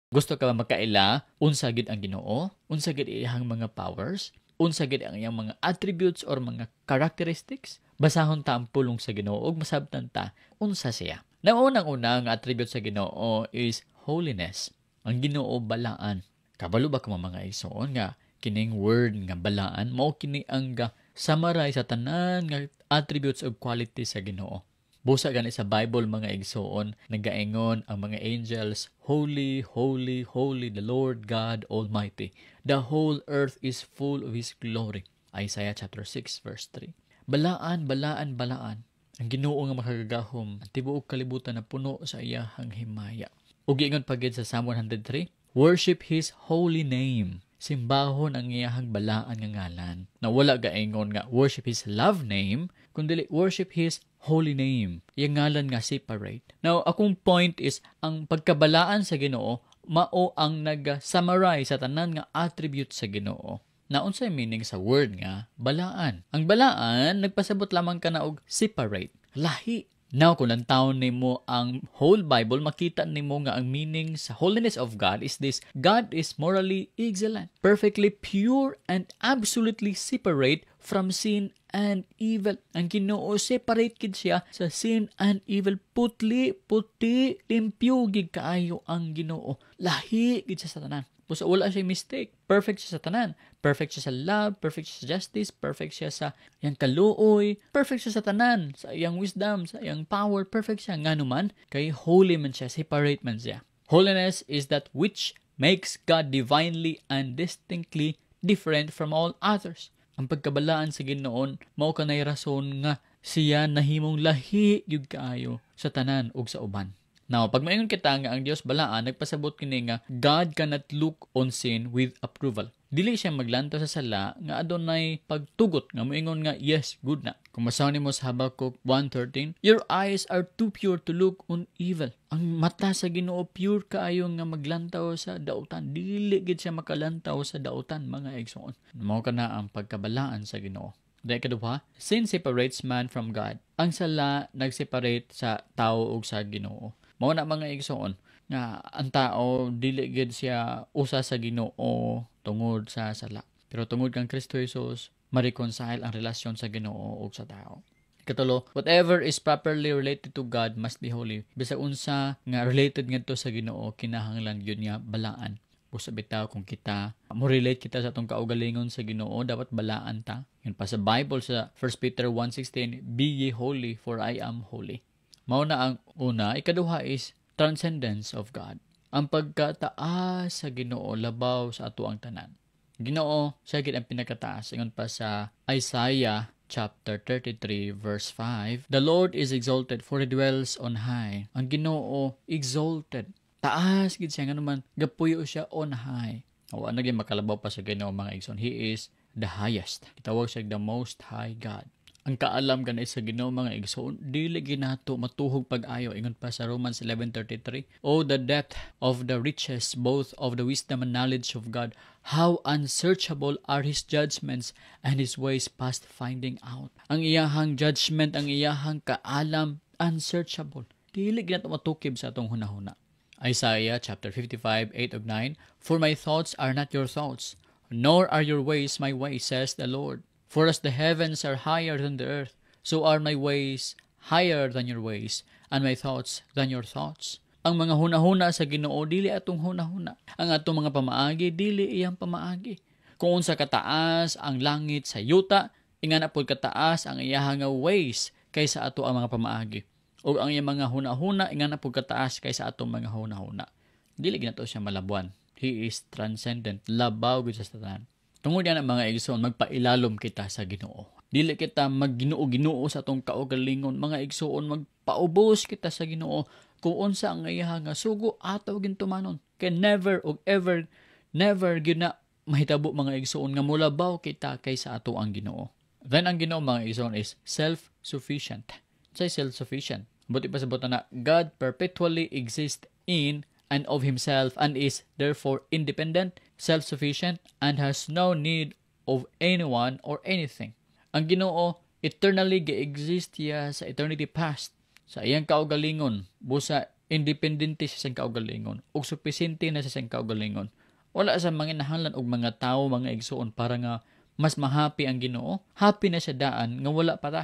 Gusto ka ba makaila unsa gid ang Ginoo? Unsa gid iyang mga powers? Unsa gid ang iyang mga attributes or mga characteristics? Basahon ta ang pulong sa Ginoo ug masabtan ta unsa siya. Now, unang-una nga attribute sa Ginoo is holiness. Ang Ginoo balaan. Kabalo ba ka, mga igsoon, nga kining word nga balaan mao kini ang ga summarize sa tanan nga attributes ug qualities sa Ginoo? Busa gani sa Bible, mga igsoon, nagaingon ang mga angels, "Holy, holy, holy, the Lord God Almighty. The whole earth is full of His glory." Isaiah chapter 6 verse 3. Balaan, balaan, balaan. Ang Ginoo nga makagagahom, ang tibuok kalibutan na puno sa iyahang himaya. Ug giingon pa gid sa Psalm 103, "Worship His holy name." Simbahon ang iyahang balaan nga ngalan. Na wala gaingon nga worship His love name, kundi worship His holy name. Iyang ngalan nga separate. Now, akong point is, ang pagkabalaan sa Ginoo mao ang nag-summarize sa tanan nga attribute sa Ginoo. Na unsay meaning sa word nga balaan? Ang balaan nagpasabot lamang kana og separate, lahi. Now, kung lantawon nimo ang whole Bible, makita nimo nga ang meaning sa holiness of God is this: God is morally excellent, perfectly pure, and absolutely separate from sin and evil. Ang Ginoo, separate gid siya sa sin and evil. Putli, puti, limpyo gid kaayo ang Ginoo. Lahi gid siya sa tanan. Busa wala siya mistake. Perfect siya sa tanan. Perfect siya sa love, perfect siya sa justice, perfect siya sa iyang kaluoy, perfect siya sa tanan, sa iyang wisdom, sa iyang power, perfect siya. Ngano man, kay holy man siya, separate man siya. Holiness is that which makes God divinely and distinctly different from all others. Ang pagkabalaan sa Ginoo mao kanay rason nga siya nahimong lahi gyud kaayo sa tanan ug sa uban. Now, pag maingon kita nga ang Dios balaan, nagpasabot kini nga God cannot look on sin with approval. Dili siya maglantaw sa sala nga adunay pagtugot nga moingon nga yes, good na. Kung basahon nimo sa Habakkuk 1:13, "Your eyes are too pure to look on evil." Ang mata sa Ginoo pure kaayo nga maglantaw sa dautan. Dili gid siya makalantaw sa dautan, mga igsoon. Mao kana ang pagkabalaan sa Ginoo. Dahil kaduha, sin separates man from God. Ang sala nagseparate sa tao ug sa Ginoo. Mao na, mga igsoon, nga ang tao dili gid siya usa sa Ginoo tungod sa sala. Pero tungod kang Kristo Jesus, ma-reconcile ang relasyon sa Ginoo ug sa tao. Katulo, whatever is properly related to God must be holy. Bisag unsa nga related ngadto sa Ginoo, kinahanglan gyud nga balaan. Busa bitaw kung kita mo relate kita sa atong kaugalingon sa Ginoo, dapat balaan ta. Yun pa sa Bible sa 1 Peter 1:16, "Be ye holy, for I am holy." Mao na ang una. Ikaduha is transcendence of God. Ang pagkataas sa Ginoo labaw sa ato ang tanan. Ginoo, siya gid ang pinakataas. Ingon pa sa Isaiah chapter 33 verse 5, "The Lord is exalted, for He dwells on high." Ang Ginoo exalted. Taas gid siya, ngano man gapuyo siya on high. O ano gyud makalabaw pa sa Ginoo, mga igsoon? He is the highest. Gitawag siya the Most High God. Ang kaalam gani sa Ginoo, mga igsoon, dili ginato matuhog pag-ayo. Ingon pa sa Romans 11:33, "Oh, the depth of the riches, both of the wisdom and knowledge of God! How unsearchable are His judgments and His ways past finding out." Ang iyahang judgment, ang iyahang kaalam, unsearchable. Dili ginato matukib sa atong hunahuna. Isaiah chapter 55, 8 ug 9, "For my thoughts are not your thoughts, nor are your ways my ways, says the Lord. For as the heavens are higher than the earth, so are my ways higher than your ways, and my thoughts than your thoughts." Ang mga hunahuna sa Ginoo dili atong hunahuna. Ang atong mga pamaagi dili iyang pamaagi. Kung unsa kataas ang langit sa yuta, ingana pod kataas ang iyahang nga ways kaysa ato ang mga pamaagi. O ang iyang mga hunahuna, ingana pod kataas kaysa atong mga hunahuna. Dili ginato siya malabuan. He is transcendent, labaw gud sa tanan. Tungod yan, mga igsoon, magpailalom kita sa Ginoo. Dili kita magginoo-ginoo sa atong kaugalingon. Mga igsoon, magpaubos kita sa Ginoo. Kung unsa ang iya nga sugo, ato gintumanon. Kay never og ever, never gyud na mahitabo, mga igsoon, nga mulabaw kita kaysa ato ang Ginoo. Then ang Ginoo, mga igsoon, is self-sufficient. Say self-sufficient. Buti pa sa na God perpetually exists in and of Himself and is therefore independent, self-sufficient, and has no need of anyone or anything. Ang Ginoo eternally ge-exist siya sa eternity past. Sa iyang kaugalingon, busa Independente siya sa kaugalingon ug supisente na siya sa kaugalingon. Wala sa manginahanglan og mga tawo, mga igsuon, para nga mas mahappy ang Ginoo. Happy na siya daan nga wala pa ta.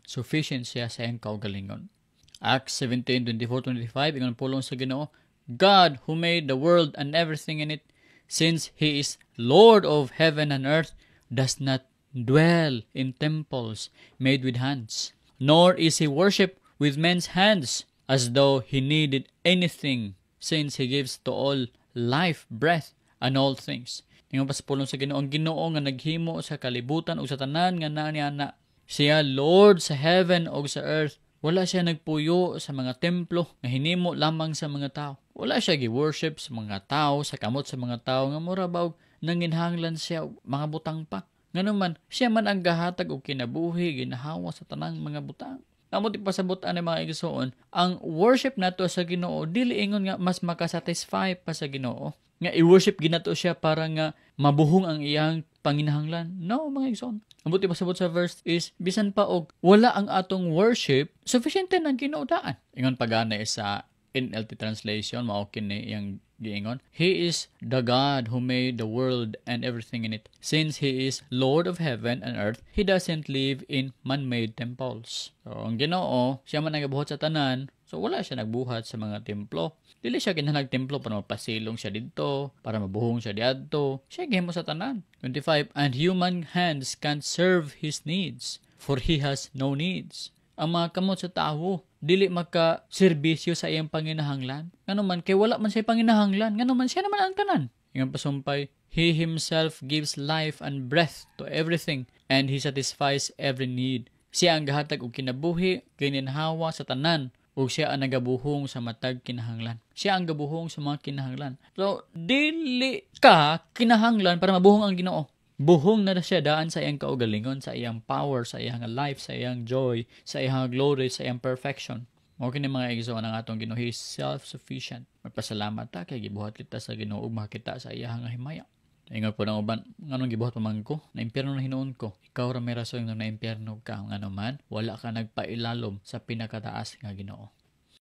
Sufficient siya sa iyang kaugalingon. Acts 17:24-25, ingon pulong sa Ginoo, "God who made the world and everything in it, since He is Lord of heaven and earth, does not dwell in temples made with hands, nor is He worshipped with men's hands, as though He needed anything, since He gives to all life, breath, and all things." Ingon pa sa pulong sa Ginoo, ang Ginoo nga naghimo sa kalibutan ug sa tanan nga naa niana. Siya Lord sa heaven ug sa earth. Wala siya nagpuyo sa mga templo nga hinimo lamang sa mga tao. Wala siya gi-worship sa mga tao, sa kamot sa mga tao nga mura ba og nanginhanglan siya og mga butang pa. Ngano man, siya man ang gahatag og kinabuhi, ginahawa sa tanang mga butang. Amot ipasabot ani, mga igsuon, ang worship nato sa Ginoo dili ingon nga mas makasatisfy pa sa Ginoo. Nga i-worship ginato siya para nga mabuhong ang iyang panginahanglan. No, mga igsoon. Ang buot ipasabot sa verse is bisan pa og wala ang atong worship, sufficient ang Ginoo daan. Ingon pagana sa NLT translation, mao kini iyang giingon. "He is the God who made the world and everything in it. Since He is Lord of heaven and earth, He doesn't live in man-made temples." So, ang Ginoo, siya man ang nagabuhat sa tanan, so wala siya nagbuhat sa mga templo. Dili siya kinahanglan templo para mapasilong siya didto, para mabuhong siya diadto. Siya gihimo sa tanan. 25. "And human hands can't serve His needs, for He has no needs." Ang mga kamot sa tawo dili maka serbisyo sa iyang panginahanglan. Ngano man, kay wala man siya panginahanglan. Ngano man, siya naman ang tanan. Ingon pasumpay, "He Himself gives life and breath to everything, and He satisfies every need." Siya ang gahatag og kinabuhi, gininhawa sa tanan, ug siya ang nagabuhong sa matag kinahanglan. Siya ang gabuhong sa mga kinahanglan. So, dili ka kinahanglan para mabuhong ang Ginoo. Buhong na siya daan sa iyang kaugalingon, sa iyang power, sa iyang life, sa iyang joy, sa iyang glory, sa iyang perfection. Mao kini, mga igsoon, ang atong Ginoo. He is self-sufficient. Magpasalamat ta kay gibuhat kita sa Ginoo ug makita sa iyang himaya. Ingon po ng uban, "Nganong gibuhat pa man ko? Na-impyerno na hinuon ko." Ikaw ra may rason nga na-impyerno ka. Ngano man, wala ka nagpailalom sa pinakataas nga Ginoo.